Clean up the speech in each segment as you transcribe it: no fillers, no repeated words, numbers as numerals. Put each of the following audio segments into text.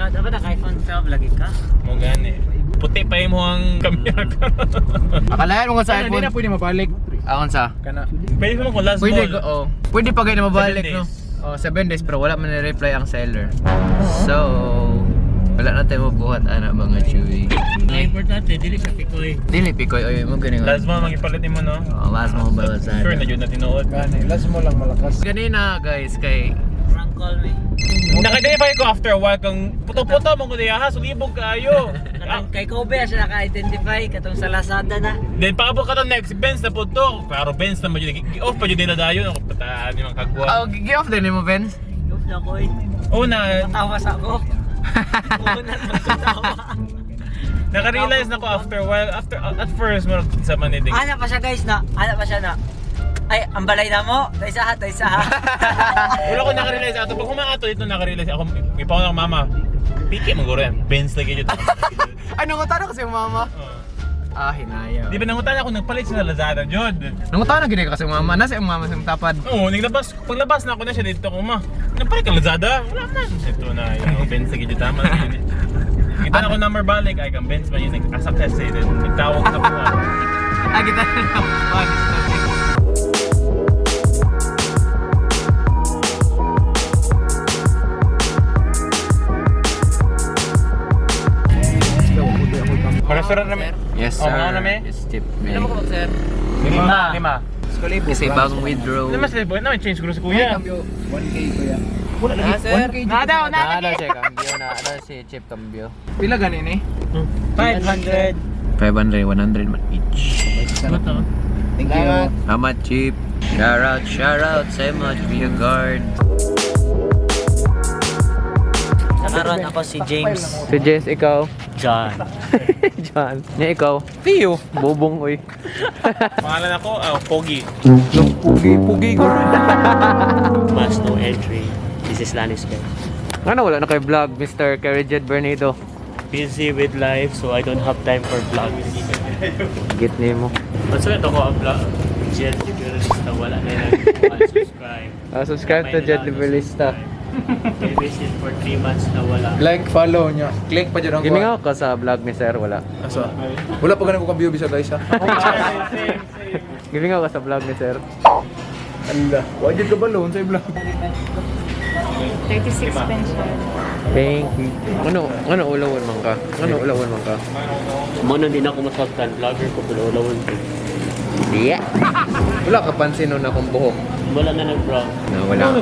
Dapat naka iPhone 12 lagi ka. Mo gani. Puti pa imo ang kamera karon. Akalain mo kung sa Ano, di iPhone. na pwede mabalik. Akon sa. Kana. Pwede mo kung last Pwede, mall. oh. Pwede pa kayo na mabalik, 7 no? days. Oh, 7 days pero wala man ni-reply ang seller. So, wala na tayo mabuhat ana mga chewy. Ang importante, dili siya pikoy. Dili pikoy oy mo gani nga. Last mall magipalit nimo, no? Oh, last mo ba sa. Sure na jud na tinuod. Gani, last mo lang malakas. Ganina guys kay Prank call me. Naka-identify ko after a while kang puto-puto mo ko diha, sulibog kaayo. Katong kay Kobe siya naka-identify katong sa Lazada na. Then paabot ka to next Benz na po to. Klaro Benz na mo jud, off pa jud nila dayon ako pataan ni mga kagwa. Oh, gi-off din mo, Ben. Goof na ko eh. Una, Tawa sa ako. Una tawa. naka-realize na ko after a while, after at first mo sa maniding. Ana pa siya guys na. Ana pa siya na. Ay, ang balay na mo. Taysa ha, taysa ha. Wala ko naka-realize ato pag humaato dito naka-realize ako ipaw ng mama. Piki mo guro yan. Benz lagi jud. Ano ko tanong kasi yung mama? Oh. Ah, hinaya. Di ba nangutan ako nagpalit sa Lazada jud. Nangutana gid ka kasi yung mama. Nasa yung mama sa imong tapad. Oo, naglabas, paglabas na ako na siya dito ko ma. Nagpalit ka Lazada? Wala man. Ito na, yun, Benz lagi jud tama lagi jud. Kita na ko number balik ay kang Benz man yun nag-asak kasi then nagtawag sa kuha. Ah, kita na. Restaurant namin. Yes, Oh, sir. mga nami? Yes, tip me. Ano mo sir? Lima. Lima. Kasi bagong withdraw. Ano mas boy? No, change ko si kuya. Cambio 1K kuya. Wala Ah, sir. 1K. Na daw, na. Na daw siya cambio na daw si Chip cambio. Pila gani ni? 500. 500, 100 man each. Thank you. Salamat, Chip. Shout out, shout out sa mga view guard. Sa karon ako si James. Si Jess, ikaw. John. John. Nya ikaw. Theo. Bobong, oy. Pangalan ako, ah, Pogi. Pugi, pugi ko. Mas no entry. This is Lanis guys. Ano wala na kay vlog, Mr. Kerry Bernardo? Busy with life so I don't have time for vlogs. Git nimo. Basta ito ko ang vlog. Jet Liberalista. Wala na yung subscribe. Subscribe to Jet Liberalista. I visit for 3 months na wala. Like, follow nyo. Click pa dyan ang Gimingaw ka sa vlog ni Sir, wala. Asa? Wala pa ganun ko kambyo bisag guys ha. Gimingaw ka sa vlog ni Sir. Allah. Wa jud ka balon sa vlog. 36 pension. Thank you. Ano, ano ulawan man ka? Ano ulawan man ka? Mo na din ako masabtan. Vlogger ko pero wala ko. Yeah. Wala ka pansin nun akong buhok. Wala na nag-vlog. Na wala. Ano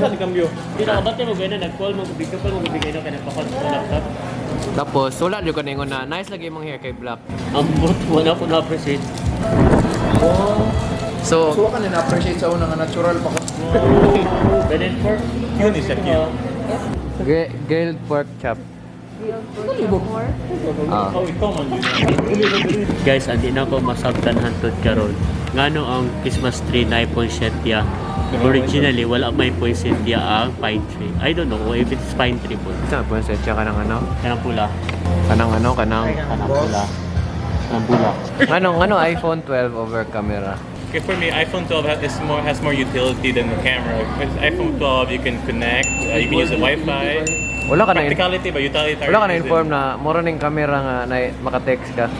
sa cambio? Hindi na kabate mo gana nag-call mo video call mo bigay na kay nagpa-call sa laptop. Tapos wala jud ka ningon na nice lagi imong hair kay black. Ang but wala ko na-appreciate. So, So ka na appreciate sa una nga natural pa ko. Benin for Yun is cute. Grilled pork chop. Ah. Oh, ikaw man yun. Guys, andi na ako masabtan hantod karon. Ngano ang Christmas tree na poinsettia? Originally, wala may poinsettia ang pine tree. I don't know if it's pine tree po. Sa poinsettia kanang ano? Kanang pula. Kanang ano? Kanang Kanang pula. Kanang pula. anong ano iPhone 12 over camera? Okay, for me, iPhone 12 has more utility than the camera. With iPhone 12, you can connect, you can use the Wi-Fi. Wala ka na Practicality ba? Utilitarianism. wala ka na inform na mura ning camera nga na maka-text ka.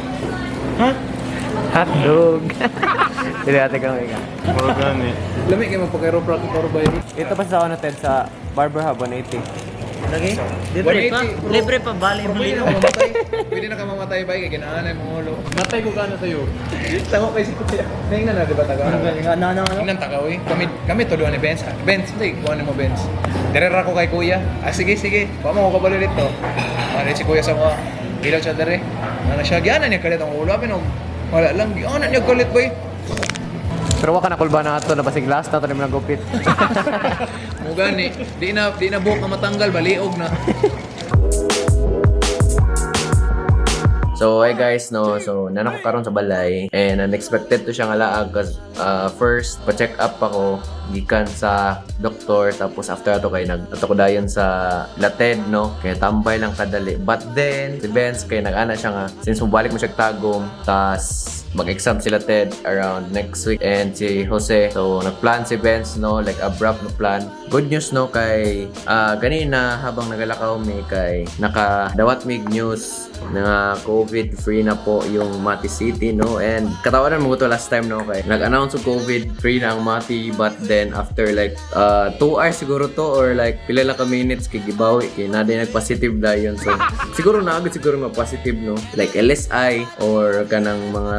Huh? Hotdog. Dili ate ka ka. Mura gani. Lami kay magpakairo practical ba yun? Ito pa sa ano Ted sa Barber Hub 180. Lagi? Libre pa. 180. Libre pa bali Pero pwede na ka mamatay. Pwede na ka mamatay ba kay ganahan mo ulo. Matay ko kano sa'yo. Tango kay si kuya. Tingnan na di ba taga? Ano ano ano? Tingnan ta ka oy. Kami kami to ni Benz. Ah, Benz, hindi kuha mo Benz. Dire ra ko kay kuya. Ah sige sige. Wa mo ko kabalo dito. Ano si kuya sa mga ilaw siya dire. Ano siya giana niya kalit ang ulo pero wala lang giana niya kalit boy. Pero wa ka na kulba na ato na basig last na to nimo nagupit. Mo gani, di na buhok ang matanggal baliog na. So, hey guys, no, so nana ko karon sa balay and unexpected to siya nga laag cause first pa-check up ako gikan sa doktor tapos after ato kay nag ato ko dayon sa Lated, no, kay tambay lang kadali. But then si Benz kay nag-ana siya nga since mobalik mo siya tagom tas Mag-exam sila Ted around next week and si Jose. So nagplan si Benz, no, like abrupt no plan. Good news, no, kay ganina habang nagalakaw mi kay nakadawat mig news na COVID free na po yung Mati City, no, and katawanan mo to last time, no, kay nag-announce og COVID free na ang Mati, but then after like 2 hours siguro to or like pila lang ka minutes kay gibawi kay na din nag-positive dayon. So siguro na agad siguro ma-positive, no, like LSI or kanang mga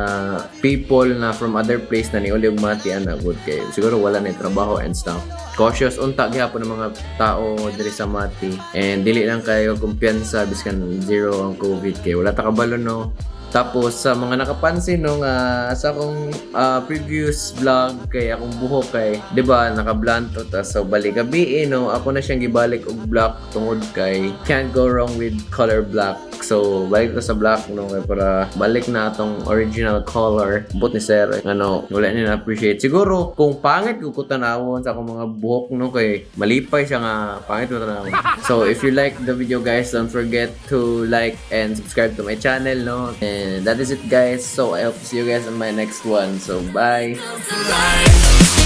people na from other place na niuli og Mati ana gud kay siguro wala na trabaho and stuff. Cautious unta gihapon ng mga tao diri sa Mati and dili lang kayo kumpiyansa biskan zero ang COVID kay wala ta kabalo, no. Tapos sa mga nakapansin, no, nga sa akong previous vlog kay akong buhok kay 'di ba naka-blonde to ta, so balik gabi eh, no, ako na siyang gibalik og black tungod kay can't go wrong with color black. So balik to sa black, no, kay para balik na atong original color. But ni sir ano, wala niya na-appreciate siguro kung pangit ko tanawon sa akong mga buhok, no, kay malipay siya nga pangit ko tanawon. So if you like the video, guys, don't forget to like and subscribe to my channel, no, and that is it, guys. So I hope to see you guys on my next one. So bye. Life.